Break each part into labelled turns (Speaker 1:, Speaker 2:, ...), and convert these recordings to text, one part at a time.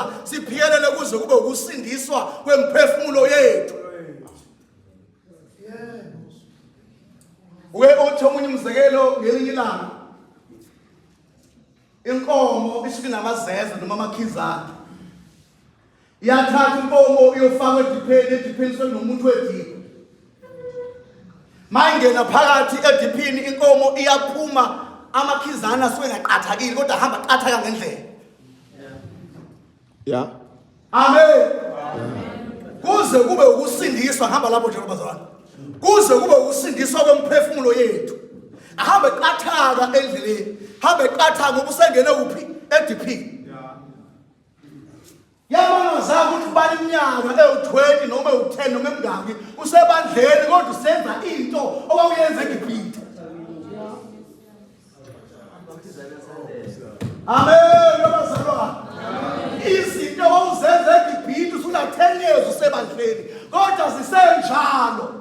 Speaker 1: Ukuphikelela, siphikelele kuze kube ukusindiswa kwemphefumulo yethu. Uke uthi omunye umzekelo ngelinye ilanga inkomo isuke inamazeze noma amakhizana iyathatha inkomo iyofakwa edipheni, edipheni sekunomuntu wedipha. Mayingena phakathi ediphini inkomo iyaphuma amakhizana asuke engaqathakile kodwa ahamba qathaka ngendlela.
Speaker 2: Yeah.
Speaker 1: Amen. Kuze kube ukusindiswa hamba lapho njalo bazalwane. Kuze kube ukusindiswa kwemphefumulo yethu. Ahambe qathaka endleleni. Hambe qathaka ngoba usengene kuphi? Ediphini. Yamangaza ukuthi ubala iminyaka ewu-20 noma ewu-10 noma emingaki usebandleni kodwa usenza into owawuyenza eGibhithe. Amen abazalwane. Izinto owawuzenza eGibhithe usuna 10 years usebandleni kodwa zisenjalo.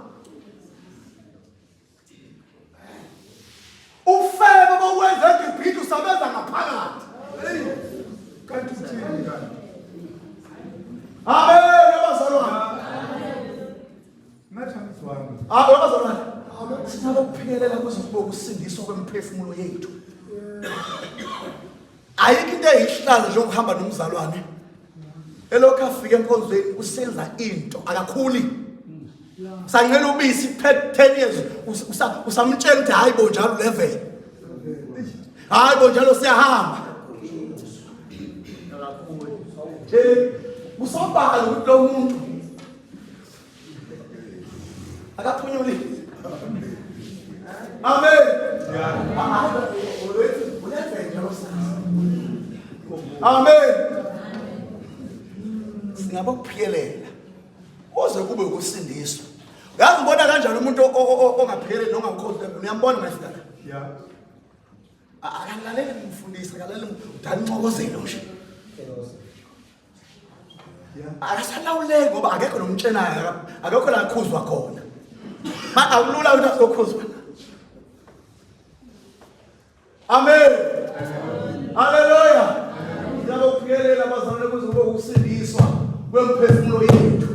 Speaker 1: Ufebe bokwenza eGibhithe usabenza ngaphakathi.
Speaker 3: Kanti uthini kanti?
Speaker 1: Amen abazalwane.
Speaker 3: Ngathi angizwanga.
Speaker 1: Amen abazalwane. Sinabo ukuphikelela kuze kube ukusindiswa kwemiphefumulo yethu. Ayikho into eyihlaza njengokuhamba nomzalwane. Elokhu afika enkonzweni usenza into akakhuli. Sancela ubisi 10 years usamtshela ukuthi hayi bo njalo level. Hayi bo njalo siyahamba. Eh kusobala ukuthi lo muntu akaphunyuli. Amen. Amen. Singabokuphikelela kuze kube ukusindiswa. Uyazi ubona kanjani umuntu ongaphikeleli nongamkhozi uyambona mayifika la.
Speaker 3: Yeah.
Speaker 1: Akalaleli umfundisi, akalaleli udala inxokozelo nje. Akasalawuleki ngoba akekho nomtshenayo, akekho la khuzwa khona. Ma akulula ukuthi azokhuzwa. Amen. Haleluya. Siyakuphikelela bazalwane kuze kube ukusindiswa kwemphefumulo yethu.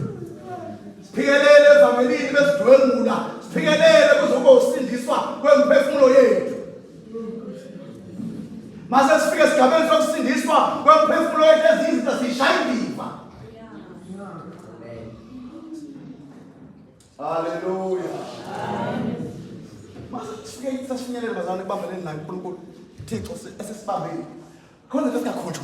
Speaker 1: Siphikelele evangelini besidwengula, siphikelele kuze kube usindiswa kwemphefumulo yethu. Mase sifike esigabeni sokusindiswa kwemphefumulo yethu ezinye izinto siyishaya indiva. Haleluya. Mase sifike sasifinyelela bazalwane kubambeleni naye uNkulunkulu. Thixo esesibambile. Khona into esingakhonjwa.